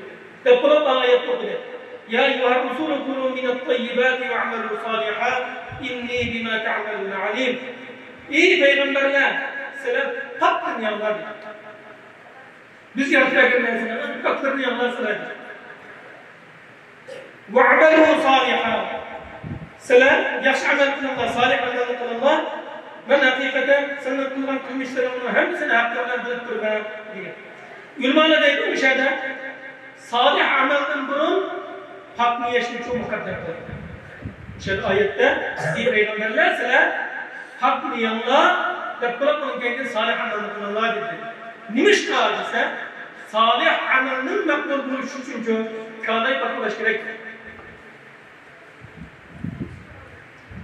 دەپ بولۇپ ئايەت ئوقۇدى. يا أيها الرسل كلوا من الطيبات واعملوا صالحا إني بما تعملون عليم. ئى پەيغەمبەرلەر، سىلەر پاكتىن يەڭلار. بىز يارىتىپ بەرگەن نەرسىلەرنىڭ پاكلىرىنى يەڭلار سىلەر. واعملوا صالحا. سىلەر ياخشى ئەمەل قىلىڭلار، سالىھ ئەمەلنى قىلىڭلار. مەن ھەقىقەتەن سىلەرنىڭ قىلغان قىلمىشلىرىڭلارنىڭ ھەممىسىنى ھەققى بىلەن بىلىپ تۇرىمەن، دېگەن. ئۆلىمالار دەيدۇ، ئۇ يەردە سالىھ ئەمەلدىن بۇرۇن پاكنى يەشنىچۇ مۇقەددەم قىلىدۇ. شۇ ئايەتتە، ئى پەيغەمبەرلەر، سىلەر پاكنى يەڭلار دەپ تۇرۇپ، ئۇنىڭ كەينىدىن سالىھ ئەمەلنى قىلىڭلار دېدى. نېمىشقا دېسە، سالىھ ئەمەلنىڭ مەقبۇل بولۇشى ئۈچۈنچۇ كاناي پاك بولۇش كېرەك.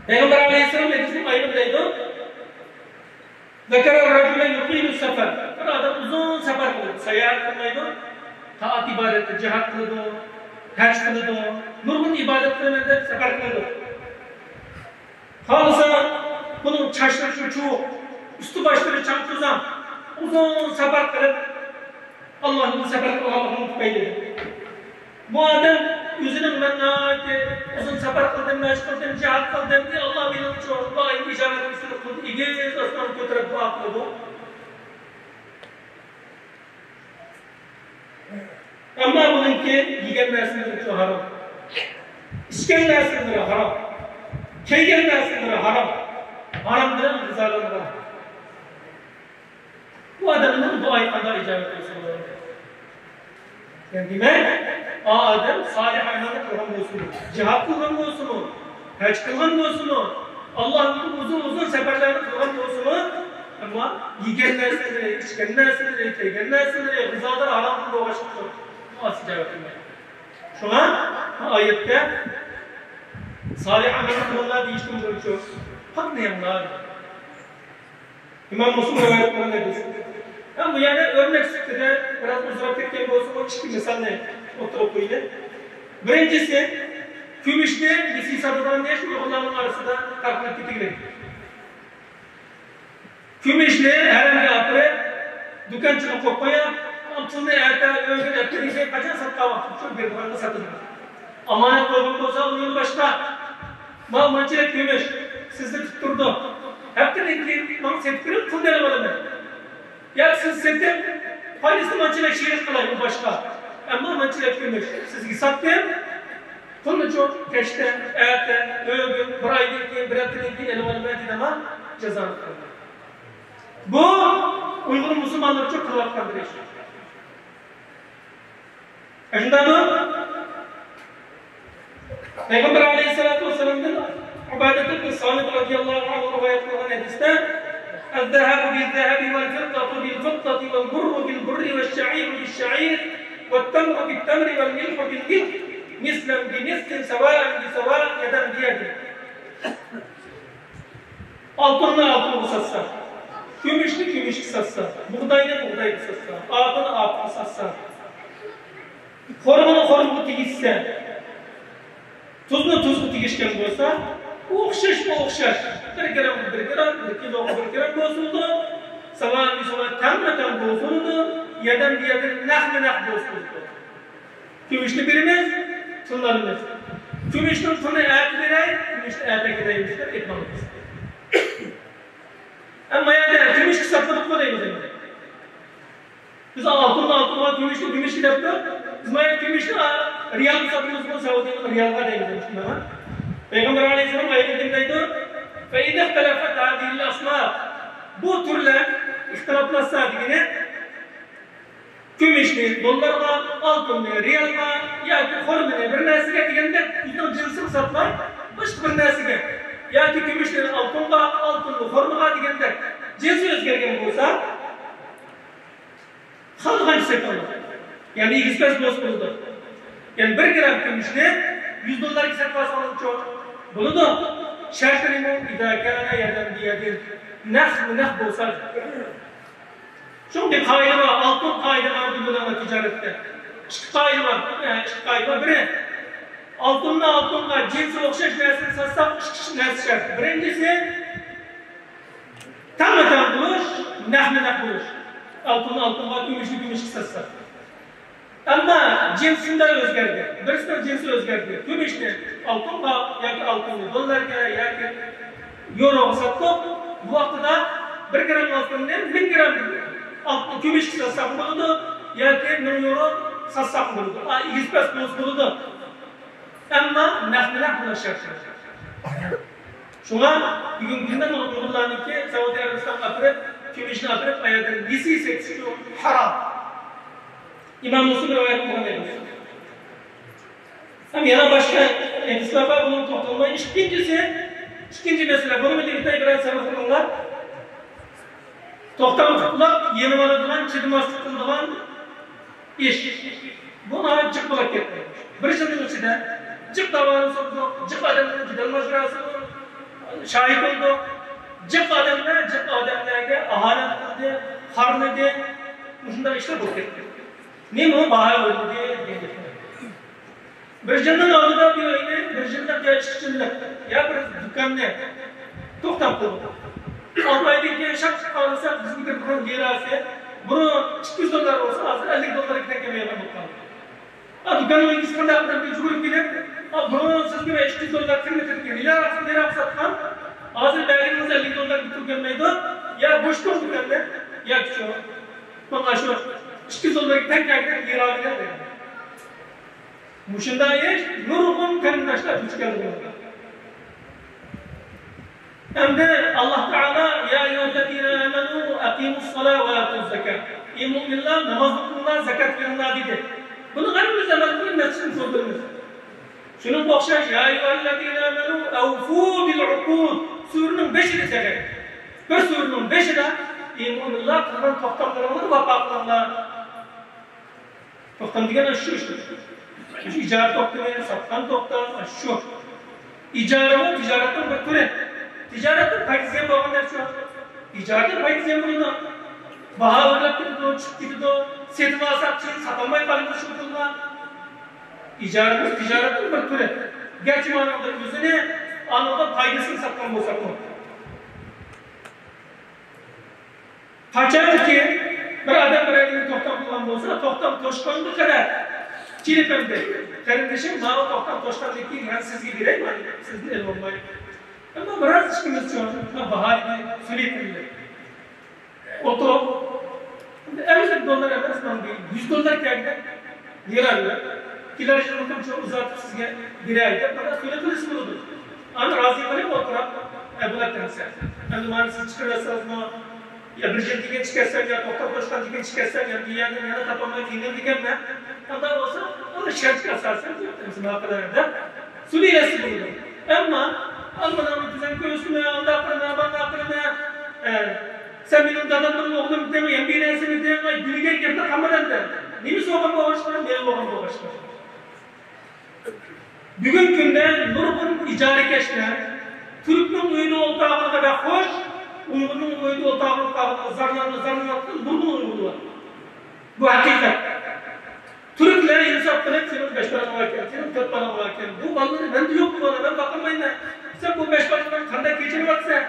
پەيغەمبەر ئەلەيھىسسالام ھەدىسنى ئايرىم دەيدۇ. ذكر الرجل يطيل السفر. بىر ئادەم ئۇزۇن سەپەر قىلىدۇ، ساياھەت قىلمايدۇ، تائەت ئىبادەتتە جىھاد قىلىدۇ، ھەج قىلىدۇ، نۇرغۇن ئىبادەت قىلىمەن دەپ سەپەر قىلىدۇ. خالىسا بۇنىڭ چاچلىرى چۇچۇق، ئۈستى باشلىرى چاڭ-توزان، ئۇزۇن سەپەر قىلىپ، ئاللاھ يولىدا سەپەر قىلغانلىقىنىڭ تۈپەيلىدىن. بۇ ئادەم ئۆزىنىڭ مەن ناھايىتى ئۇزۇن سەپەر قىلدىم، ھەج قىلدىم، جىھاد قىلدىم، ئى ئاللاھ مېنىڭ ئۈچۈن دۇئايىمنى ئىجابەت قىلسۇن دەپ ئېگىز ئاسمانغا كۆتۈرۈپ دۇئا قىلىدۇ. ئەمما بۇنىڭكى يېگەن نەرسىلىرى ھارام، ئىچكەن نەرسىلىرى ھارام، كىيگەن نەرسىلىرى ھارام، ھارام بىلەن غىزالانغان. بۇ ئادەمنىڭ دۇئايى قانداق ئىجابەت بولسۇن؟ يەنى دېمەك، ئا ئادەم سالىھ ئەمەلنى قىلغان بولسىمۇ، جىھاد قىلغان بولسىمۇ، ھەج قىلغان بولسىمۇ، ئاللاھ يولىدا ئۇزۇن ئۇزۇن سەپەرلەرنى قىلغان بولسىمۇ، ئەمما يېگەن نەرسىلىرى، ئىچكەن نەرسىلىرى، كىيگەن نەرسىلىرى غىزالىرى ھارامدىن بولغاچقا، دۇئاسى ئىجابەت قىلمايدۇ. شۇڭا بۇ ئايەتتە سالىھ ئەمەلنى قىلىڭلار دېيىشتىن بۇرۇنچۇ پاكنى يەڭلار. ئىمام مۇسلىم رىۋايەت قىلغان ھەدىس. ھەم بۇ يەردە ئۆرنەك سۈپىتىدە بىراز ئۇزىراپ كەتكەن بولسىمۇ، ئىككى مىسالنى ئوتتۇرىغا قويىلى. بىرىنچىسى، كۈمۈشنى نېسى ساتىدىغان دېيىش ئۇيغۇرلارنىڭ ئارىسىدا تارقىلىپ كېتىۋېرىدۇ. كۈمۈشنى ھەرەمگە ئاپىرىپ، دۇكانچىنى قويۇپ قويۇپ، پۇلنى ئەتە ئۆيگە ئەپ بېرىسەن، قاچان ساتقان ۋاقتىدا شۇ بېرىدىغانغا ساتىدۇ. ئامانەت قويغان بولسا، ئۇنىڭ باشقا. ماۋۇ مانچىلىك كۈمۈش سىزدە تۇتۇپ تۇرىدۇ. ھەپتىدىن كېيىن ماڭا سېتىپ بېرىڭ، پۇلنى ئېلىپ ئالىمەن. ياكى سىز سېتىپ، پايدىسىنى مانچىلىك شېرىك قىلاي، ئۇ باشقا. ئەمما مانچىلىك كۈمۈش سىزگە ساتتىم. پۇلنىچۇ كەچتە، ئەتە، ئۆگۈن، بىر ئايدىن كېيىن، بىر ھەپتىدىن كېيىن ئېلىۋالىمەن دېدىما، جازالىق قىلىدۇ. بۇ ئۇيغۇر مۇسۇلمانلىرىچۇ قىلىۋاتقان بىر ئىش. شۇنداقمۇ؟ پەيغەمبەر ئەلەيھىسسالاتۇ ۋەسسالامدىن ئۇبادەت ئىبن سامىت رەزىياللاھۇ ئەنھۇ رىۋايەت قىلغان ھەدىستە، الذهب بالذهب والفضة بالفضة والبر بالبر والشعير بالشعير والتمر بالتمر والملح بالملح مثلا بمثل سواء بسواء يدا بيد. ئالتۇننى ئالتۇنغا ساتسا، كۈمۈشنى كۈمۈشكە ساتسا، بۇغداينى بۇغدايغا ساتسا، ئاپىنى ئاپىغا ساتسا، خورمىنى خورمىغا تېگىشسە، تۇزنى تۇزغا تېگىشكەن بولسا، ئوخشاشمۇ ئوخشاش. بىر گرامغا بىر گرام، بىر كىلوغا بىر گرام بولسا بولىدۇ. ساۋائەن بىساۋا، تەڭمۇ تەڭ بولسا بولىدۇ. يەدەن بىيەدىن نەقمۇ نەق بولسا بولىدۇ. كۈمۈشنى بېرىمىز، پۇلنى ئالىمىز. كۈمۈشنىڭ پۇلىنى ئەتە بېرەي، كۈمۈشنى ئەتە كېلەيمىز دەپ ئېيتماڭلار. ئەمما يەردە كۈمۈشكە ساتمىدۇقمۇ دەيمىز ئەمدى. بىز ئالتۇننى ئالتۇنغا، كۈمۈشنى كۈمۈشكە دەپتۇ. بىز مانا كۈمۈشنى رىيالغا ساتىمىزغۇ، سەئۇدىنىڭ رىيالغا دەيمىز شۇنداقمۇ؟ پەيغەمبەر ئەلەيھىسسالام ئايەتتە نېمە دەيدۇ؟ فإذا اختلفت هذه الأصناف. بۇ تۈرلەر ئىختىلاپلاشسا دېگىنى، كۈمۈشنى دوللارغا، ئالتۇننى رىيالغا ياكى خورمىنى بىر نەرسىگە دېگەندەك، ئۆزىنىڭ جىنسىغا ساتماي، باشقا بىر نەرسىگە ياكى كۈمۈشنى ئالتۇنغا، ئالتۇننى خورمىغا دېگەندەك جىنسى ئۆزگەرگەن بولسا، خالىغانچە سېتىڭلار. يەنى ئېگىز-پەس بولسا بولىدۇ. يەنى بىر گرام كۈمۈشنى يۈز دوللارغا سېتىۋالسىڭىزچۇ؟ بولىدۇ. شەرتى نېمە؟ إذا كان يدا بيد. نەقمۇ نەق بولسا. شۇڭا بىر قائىدە بار، ئالتۇن قائىدە بار دېگەن تىجارەتتە. ئىككى قائىدە بار، ئە، ئىككى قائىدە بار. بىرى، ئالتۇننى ئالتۇنغا جىنسى ئوخشاش نەرسىنى ساتساق، ئىككى نەرسە شەرت. بىرىنچىسى، تەڭمۇ تەڭ بولۇش، نەقمۇ نەق بولۇش. ئالتۇننى ئالتۇنغا، كۈمۈشنى كۈمۈشكە ساتساق. ئەمما جىنسى شۇنداق ئۆزگەردى. بىرسىنىڭ جىنسى ئۆزگەردى. كۈمۈشنى ئالتۇنغا ياكى ئالتۇننى دوللارغا ياكى يۇروغا ساتتۇق. بۇ ۋاقتىدا بىر گرام ئالتۇننى مىڭ گرام ئالتۇن كۈمۈشكە ساتساقمۇ بولىدۇ ياكى مىڭ يورو ساتساقمۇ بولىدۇ. ئا، ئېگىز-پەس بولسا بولىدۇ. ئەمما نەقمۇ نەق بولۇش شەرت. شۇڭا بۈگۈنكى كۈندە مانا ئۇيغۇرلارنىڭكى سەئۇدى ئەرەبىستانغا ئاپىرىپ، كۈمۈشنى ئاپىرىپ، ئايەردىن نېسى سېتىشى ھارام. ئىمام مۇسلىم رىۋايەت قىلغان ھەدىس. ھەم يەنە باشقا ھەدىسلەر بار، بۇنىڭغا توختالماي. ئىككىنچىسى، ئىككىنچى مەسىلە، بۇنىمۇ دىققەت بىلەن سەۋر قىلىڭلار. توختام تۇتۇپ يېنىۋالىدىغان، چىدىماسلىق قىلىدىغان ئىش. بۇ ناھايىتى جىق بولۇپ كەتتى. بىر يىلنىڭ ئىچىدە جىق داۋانى سورىدۇق، جىق ئادەمنىڭ جېدەل ماجىراسىغا شاھىت بولدۇق. جىق ئادەملەر جىق ئادەملەرگە ئاھانەت قىلدى، خارلىدى. مۇشۇنداق ئىشلار بولۇپ كەتتى. نېمە ئۇ باھا ئۆرلىدى دېگەن گەپلەر. بىر يىلنىڭ ئالدىدا بىر ئۆينى، بىر يىللىق يا ئىككى يىللىق يا بىر دۇكاننى توختام قىلدۇق. ئالتە ئايدىن كېيىن شاق قارىساق، بىزگە بىر پۇل لىراسى بۇرۇن ئىككى يۈز دوللار بولسا، ھازىر ئەللىك دوللارغا تەڭ كەلمەيدىغان بولۇپ قالدى. ئا، دۇكاننىڭ ئىگىسى قانداق بىر يۈگۈرۈپ كېلىپ، ئا، بۇرۇن سىزگە بىر ئىككى يۈز دوللار قىممىتىدىكى لىرا، لىرا ساتقان، ھازىر بەرگىنىڭىز ئەللىك دوللارغا پۇل كەلمەيدۇ، يا بوشىتىڭ دۇكاننى، ياكى شۇ، ماڭا شۇ ئىككى يۈز دوللارغا تەڭ كەلگەن لىرا بىلەن بەرگىن. مۇشۇنداق ئىش نۇرغۇن قېرىنداشلار دۇچ كەلدى بۇنىڭغا. ئەمدى ئاللاھ تائالا، يا أيها الذين آمنوا أقيموا الصلاة وآتوا الزكاة. ئى مۆمىنلەر، ناماز ئوقۇڭلار، زاكات بېرىڭلار دېدى. بۇنى ھەممىمىز ئەمەل قىلىپ نەچچە قېتىم سۆزلىدىمىز. شۇنىڭغا ئوخشاش، يا أيها الذين آمنوا أوفوا بالعقود. سۈرىنىڭ بېشىدا تېخى. بىر سۈرىنىڭ بېشىدا، ئى مۆمىنلەر، قىلغان توختاملىرىڭلارنى ۋاپا قىلىڭلار. توختام دېگەن شۇ، شۇ. شۇ ئىجارە توختىمى، ساتقان توختام، شۇ. ئىجارىمۇ تىجارەتنىڭ بىر تۈرى. تىجارەتتىن پايدا ئىزدىگەن بولغان نەرسە يوق. ئىجارىدىن پايدا زىيان بولىدۇ. باھا ئۆرلەپ كېتىدۇ، چۈشۈپ كېتىدۇ. سېتىۋالساق كېيىن ساتالماي قالىمىز شۇ پۇلغا. ئىجارىمىز تىجارەتنىڭ بىر تۈرى. گەرچە مانا ئۆزىنى، ئانىڭدا پايدىسىنى ساتقان بولساقمۇ. قاچانكى بىر ئادەم بىر ئادەمگە توختام قىلغان بولسا، توختام توشقانغا قەدەر كېلىپ ئەمدى، قېرىندىشىم، ماۋۇ توختام توشقاندىن كېيىن مەن سىزگە بېرەي، مانا سىزدىن ئېلىۋالماي. ئەمما بىراز ئىشىمىز چوڭ، باھا سۈلۈكىنى ئوتۇرۇپ، ئەمدى ئەللىك دوللار ئەمەس، مانا بىر يۈز دوللار كەلگەن. يىغار، كېلەر يىللىقىم شۇ ئۇزارتىپ سىزگە بېرەي دەپ، مانا شۇنى قىلسا بولىدۇ. ئانا رازى قىلىپ ئولتۇرۇپ، ئە، بۇلار دېمىسە. ئەمدى مانا سىز چىقىرىۋەتسىڭىزمۇ، يا بىر يىل كېيىن چىقارسەن، يا توختام توشقاندىن كېيىن چىقارسەن، يا بۇ يەردىن يەنە تاپالماي قىينىلىدىكەنمەن. ئۇنداق بولسا، ئۇنى شەرتكە ئاساسەن دېمىسە ماقۇل دەپ سۈلەيلەسە بولىدۇ. ئەمما، ئالمىنىڭ بىزنىڭ كۆرسىمە، ئۇنداق قىلما، مانداق قىلما، ئە، سەن مېنىڭ دادامدىن ئوغلۇم دېمە، يەنە بىر نەرسىنى دېمە، گۈلگەن گەپلەر قالمىدى ئەمدى. نېمە سوغان بولغاچقا، مېنى بولغان بولغاچقا. بۈگۈنكى كۈندە نۇرغۇن ئىجارىكەشلەر تۈركنىڭ ئۆيىدە ئولتۇرغىنىغا بەك خوش، ئۇيغۇرنىڭ ئۆيىدە ئولتۇرغىنىغا زارلىنىپ، زارلىنىۋاتقان نۇرغۇن ئۇيغۇر بار. بۇ ھەقىقەت. تۈركلەر ئىنساپ قىلىپ، سېنىڭ بەش بالاڭ باركەن، سېنىڭ تۆت بالاڭ باركەن، بۇ بالىلىرى مەندە يوق، بۇ بالا مەن باقالمايمەن. سەن بۇ بەش بالىنى قانداق كەچۈرۈۋاتىسەن؟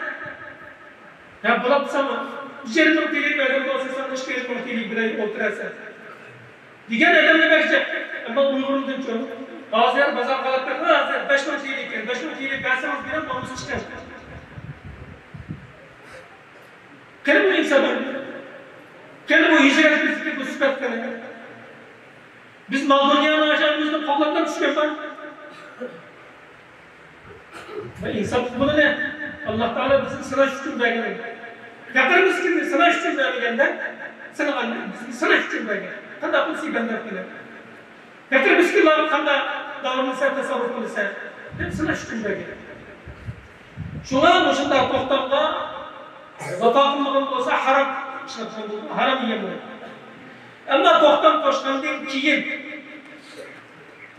يا بولۇپساڭ، يىگىرمە مىڭ تىيىنلىك بەرگەن بولسا، سەن ئىككى يۈز مىڭ تىيىنلىك بىلەن ئولتۇرارسەن. دېگەن ئادەمنى بەرجەك. ئەمما ئۇيغۇرلىرىمىزدىن چوڭ. ھازىر بازار قالاپ كەتتى، ھازىر بەش مىڭ تىيىنلىك ئىكەن، بەش مىڭ تىيىنلىك بەرسىڭىز بېرەم، نومۇس چىقىڭ. قېنى بۇ ئىنسانلار؟ قېنى بۇ ھىجرەت بىزدىكى بۇ سۈپەت قېنى؟ بىز مال دۇنيانى ئاشۇ ئۆزىمىزنى قوغلاپلا چۈشكەنمۇ؟ ۋە ئىنسان بۇنى ئاللا تائالا بىزنى سىناش ئۈچۈن بەرگەن. پەقىر مىسكىننى سىناش ئۈچۈن بەرمىگەندە، سىنىغاننى بىزنى سىناش ئۈچۈن بەرگەن. قانداق قىلسا بەندە قىلىپ. پەقىر مىسكىنلارغا قانداق داۋرىلىسا، تەسەررۇپ قىلىسا، دەپ سىناش ئۈچۈن بەرگەن. شۇڭا مۇشۇنداق توختامغا ۋاپا قىلمىغان بولسا، ھارام ئىشلەتكەن بولىدۇ، ھارام يېگەن بولىدۇ. ئەمما توختام توشقاندىن كېيىن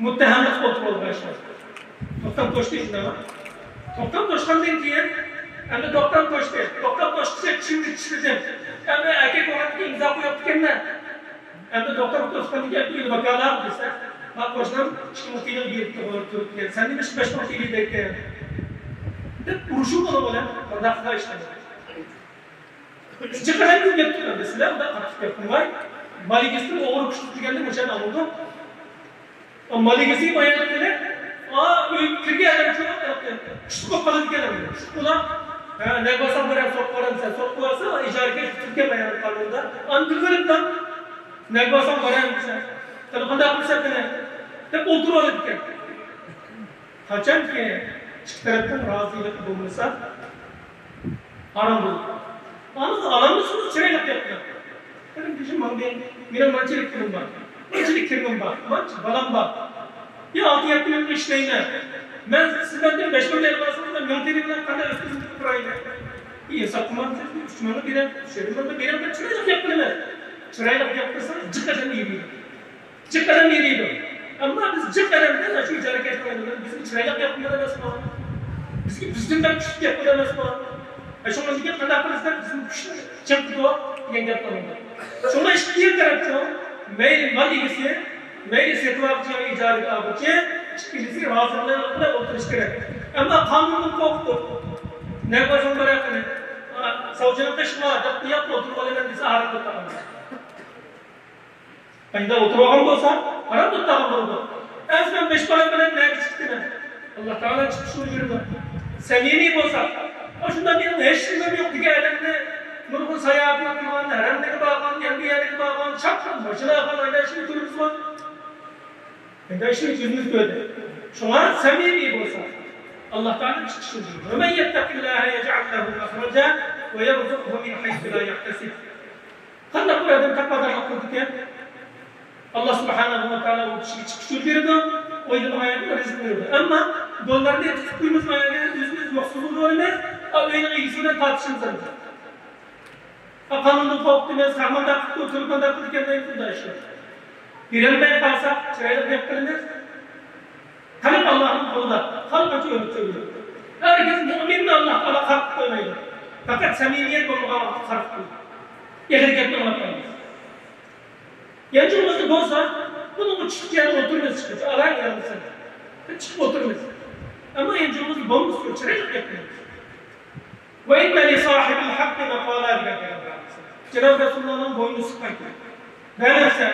مۇتتەھەملىك ئولتۇرۇۋالغان ئىشلار. توختام توشتى شۇنداقمۇ؟ توختام توشقاندىن كېيىن، ئەمدى توختام توشتى. توختام توشقىچە چىشىمنى چىشلىدىم. ئەمدى ئەركەك بولغاندىن كېيىن ئىمزا قويۇپتىكەنمەن. ئەمدى توختام توشقاندىن كېيىن ئۆيگە باكالام دېسە، ما قوشنام ئىككى مىڭ تىيىنلىق بېرىپتۇ، تۈرككە. سەن نېمە ئۈچۈن بەش مىڭ تىيىنلىق بېرىپتىكەن؟ دەپ ئۇرۇشۇپ بولىدۇ بۇلار. مۇنداق قىلىش. جىق ئادەم گەپ قىلىدۇ، سىلەر ئۇنداق قاتتىق گەپ قىلماي، مال ئىگىسىدىن ئوغرى كۈچلۈك دېگەندە مۇشۇنى ئاڭلىدۇق. ئا، مال ئىگىسى بايان قىلىپ، ئا، ئۆيگە كىرگەن ئادەم شۇ كۈچلۈك بولۇپ قالىدىكەن ئەمدى. كۈچلۈك بولا، ھە، نەگە بارساڭ بار، سوقۇپ بارامسەن، سوقۇپ بارسا، ئىجارىگە تۈركە بايان قىلغاندا، ئاندىن بىلىپ نەگە بارساڭ بارامسەن، قېنى قانداق قىلسا قېنى، دەپ ئولتۇرۇۋالىدىكەن. قاچانكى ئىككى تەرەپنىڭ رازىلىقى بولمىسا، ھارام بولىدۇ. مانا ئالامىز شۇ چىرايلىق گەپلەر. قېرىندىشىم، ماڭا، مېنىڭ مانچىلىك پۇلۇم بار، مانچىلىك كىرىمىم بار، مانچە بالام بار. يا ئالتە يەتتە مىڭ ئىشلەيمەن. مەن سىز مەندىن بەش مىڭ ئېلىۋالسىڭىز، مەن مىڭ تىيىنلىق بىلەن قانداق ئۆستۈرۈپ تۇرايمەن؟ ئىنساپ قىلماڭ، سىز ئۈچ مىڭنى بېرەم، ئۈچ يېرىم مىڭنى بېرەم دەپ چىرايلىق گەپ قىلىمەن. چىرايلىق گەپ قىلسىڭىز، جىق ئادەم يېرىيدۇ. جىق ئادەم يېرىيدۇ. ئەمما بىز جىق ئادەمدىن شۇ جەرەكەشنىڭ ئالدىدا بىزگە چىرايلىق گەپ قىلمىدى ئەمەسمۇ؟ بىزگە بىزدىن بەك كۈچلۈك گەپ قىلدى ئەمەسمۇ؟ ھە، شۇنىڭ ئۈچۈن قانداق قىلىسىز دەپ بىزنى كۈچلۈك چىڭ تۇتۇۋال دېگەن گەپ قىلىندى. شۇڭا ئىككى تەرەپچۇ، مەيلى مال ئىگىسى، مەيلى سېتىۋالغۇچى يا ئىجارىگە ئالغۇچى، ئىككىلىسى رازىلىق بىلەن ئولتۇرۇش كېرەك. ئەمما قانۇندىن قورقۇپ، نەگە بارساڭ بار قېنى، ساۋچىنىڭ قېشىغا دەپ قويۇپ ئولتۇرۇپ ئالىمەن دېسە، ھارام بولۇپ قالىدۇ. قانداق ئولتۇرۇۋالغان بولسا، ھارام تۇتقان بولىدۇ. ئەمسە مەن بەش بالا بىلەن نەگە چىقتىمەن؟ ئاللا تائالا چىقىشنى بۇيرۇدى. سەمىمىي بولساق، ئاشۇنداق مېنىڭ ھېچ نېمەم يوق دېگەن ئادەمنى نۇرغۇن ساياھەتنى قىلغان، ھەرەملەرگە بارغان، يەنە بۇ يەرگە بارغان، چاپقان ماشىنا ئالغان ئادەم ئىشىنى كۆرىمىزغۇ؟ ئەندىشىنى كۆزىمىز كۆردى. شۇڭا سەمىمىي بولساق، ئاللا تائالا چىقىشنى بۇيرۇدى. ومن يتق الله يجعل له مخرجا ويرزقه من حيث لا يحتسب. قانداق بىر ئادەم تەقۋادارلىق قىلىدىكەن؟ ئاللا سۇبھانەھۇ ۋە تائالا ئۇ كىشىگە چىقىش يول بېرىدۇ، ئويلىمىغان يەردىن رىزىق بېرىدۇ. ئەمما دوللارنى تۇتۇپ قويىمىز، ئۆزىمىز يوقسۇز بولۇۋالىمىز، ئا، ئۆينىڭ ئىگىسى بىلەن تارتىشىمىز لازىم. ئا، قانۇندىن قورقۇپ دېمەيمىز، ھە، مانداق قىپتۇ، تۈرك مانداق قىلىدىكەن دەيمىز، بۇنداق ئىش يوق. بېرەلمەي قالساق، چىرايلىق گەپ قىلىمىز. قەلب ئاللانىڭ قولىدا، خالىغانچە ئۆمۈر چۆگىدۇ. ھەرگىز مۇئمىننى ئاللا تائالا خار قىلىپ قويمايدۇ. پەقەت سەمىمىيەت بولمىغان ۋاقىتتا قاراپ قويۇڭ. ئېغىر گەپنى ئاڭلاپ قالمايسىز. يانچۇقىڭىزدا بولسا، بۇنىڭغا چىقىپ يەنە ئولتۇرىمىز چىققىچە، ئالايمۇ يانسا. چىقىپ ئولتۇرىمىز. ئەمما يانچۇقىڭىزدا بولمىسا، چىرايلىق گەپ قىلىمىز. «وإن لصاحب الحق مقالا» دېگەن پەيغەمبەر ئەلەيھىسسالام. جانابى رەسۇلۇللانىڭ بوينى سىققان. بەرمەسە،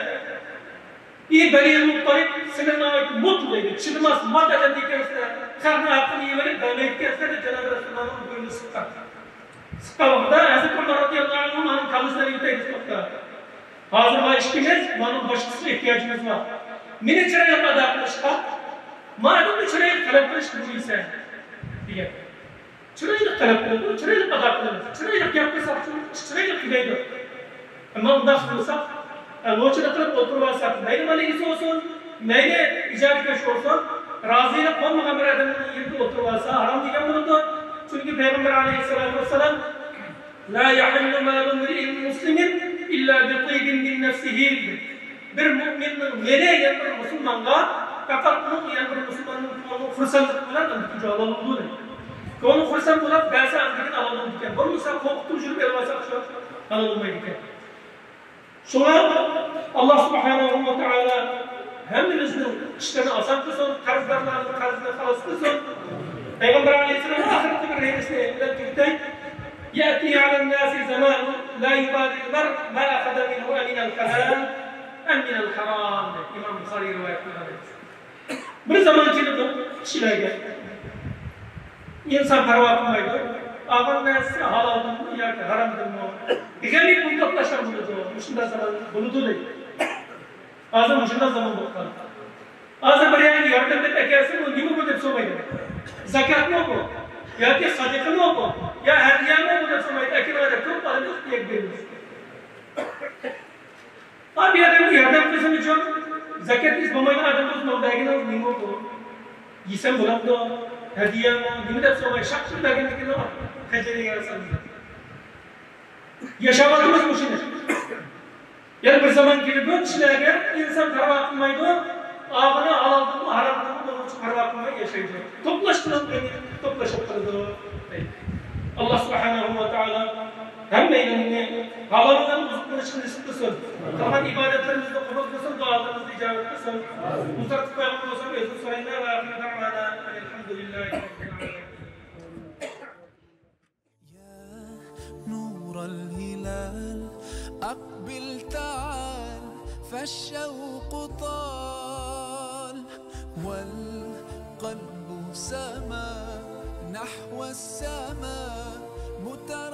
«ئى بەنىل مۇتتەلىب، سىلەر ناھايىتى مۇت دەيدۇ، چىدىماس، مات ئادەم ئىكەنسىلەر، خەقنىڭ ھەققىنى يېۋېلىپ بەرمەيدىكەنسىلەر» دەپ جانابى رەسۇلۇللانىڭ بوينىنى سىققان. سىققان ۋاقىتتا ھەزرىتى ئۆمەر رازىياللاھۇ ئەنھۇ مانا كاللىسىنى ئۆتەيدۇ توختاپ. «ھازىر ما ئىككىمىز، مانىڭ باشقىسىغا ئېھتىياجىمىز بار. مېنى چىرايلىق ئادا قىلىشقا، ما ئادەمنى چىرايلىق تەلەپ قىلىشقا بۇيرۇيسەن» دېگەن. چىرايلىق تەلەپ قىلىدۇ، چىرايلىق ئادا قىلىمىز. چىرايلىق گەپ قىلساق، چىرايلىق تۈگەيدۇ. ئەمما ئۇنداق قىلساق، ئە، نوچىلىق قىلىپ ئولتۇرۇۋالساق، مەيلى مالىگىسى بولسۇن، مەيلى ئىجارىكەش بولسۇن، رازىلىق بولمىغان بىر ئادەمنىڭ يېنىدا ئولتۇرۇۋالسا ھارام دېگەن بولىدۇ. چۈنكى پەيغەمبەر ئەلەيھىسسالاتۇ ۋەسسالام «لا يحل مال امرئ مسلم إلا بطيب من نفسه» دېدى. بىر مۆمىننىڭ مېلى يەنە بىر مۇسۇلمانغا پەقەت ئۇنىڭ يەنە بىر مۇسۇلماننىڭ كۆڭلىنىڭ خۇرسەنلىكى بىلەن ئەمدىكى ھالال بولىدۇ. كۆڭلى خۇرسەن بولۇپ بەرسە ئەمدىكى ھالال بولىدىكەن. بولمىسا قورقۇتۇپ يۈرۈپ ئېلىۋالساق شۇ ھالال بولمايدىكەن. شۇڭا ئاللا سۇبھانەھۇ ۋە تائالا ھەممىمىزنىڭ ئىشلىرىنى ئاسان قىلسۇن، قەرزدارلارنىڭ قەرزىنى خالاس قىلسۇن. پەيغەمبەر ئەلەيھىسسالام ئاخىرقى بىر ھەدىسى بىلەن تۈگىتەي. يأتي على الناس زمان لا يبالي المرء ما أخذ منه أمن الحلال أم من الحرام. ئىمام بۇخارىي رىۋايەت قىلغان ھەدىس. بىر زامان كېلىدۇ كىشىلەرگە. ئىنسان پەرۋا قىلمايدۇ. ئالغان نەرسىسى ھالالدىنمۇ ياكى ھارامدىنمۇ؟ غەمى پۇل توپلاشلار بولىدۇ. مۇشۇنداق زامان بولىدۇ دەيدۇ. ھازىر مۇشۇنداق زامان بولۇپ قالدى. ھازىر بىر يەرگە ياردەم دەپ ئەكەلسە، ئۇ نېمە بۇ دەپ سورىمايدۇ. زاكاتمۇ بۇ؟ ياكى سەدىقىمۇ بۇ؟ يا ھەدىيەمۇ بۇ دەپ سورىمايدۇ. ئەكېلىڭلار دەپ كۆپ ئادەم ئۆتۈپ يەپ بېرىمىز. ھا، بۇ ئادەمگە ياردەم قىلسىمىچۇ، زاكات ئېلىش بولمايدىغان ئادەم بولسا، ماڭا بەرگىنىڭىز نېمە بۇ؟ يېسەم بولامدۇ؟ ھەدىيەمۇ؟ نېمە دەپ سورىماي، شاققىدە بەرگەندىكىن خەجلەيدىغان ئىنسان. ياشاۋاتىمىز مۇشۇنى. يەنە بىر زامان كېلىدۇ، كىشىلەرگە ئىنسان پەرۋا قىلمايدۇ، ئالغىنى ھالالدىنمۇ، ھارامدىنمۇ، بۇنىڭ ئۈچۈن پەرۋا قىلماي ياشايدۇ. توپلاشقىنىڭ ئۆيىنى توپلىشىپ قالىدۇ. ئاللا سۇبھانەھۇ ۋە تائالا ھەممەيلەننى ھالالىدىن رىزىق قىلىشنى نېسىپ قىلسۇن. قىلغان ئىبادەتلىرىمىزنى قەبۇل قىلسۇن، دۇئالىرىمىزنى ئىجابەت قىلسۇن. ئۇزارتىپ قويغان بولسام ئۆزۈم سورايمەن. ۋە ئاخىرۇ دەئۋانا ئەنىل ھەمدۇلىللاھى رەببىل ئالەمىن. يا نور الهلال، أقبل تعال، فالشوق طال، والقلب سما نحو السماء، متر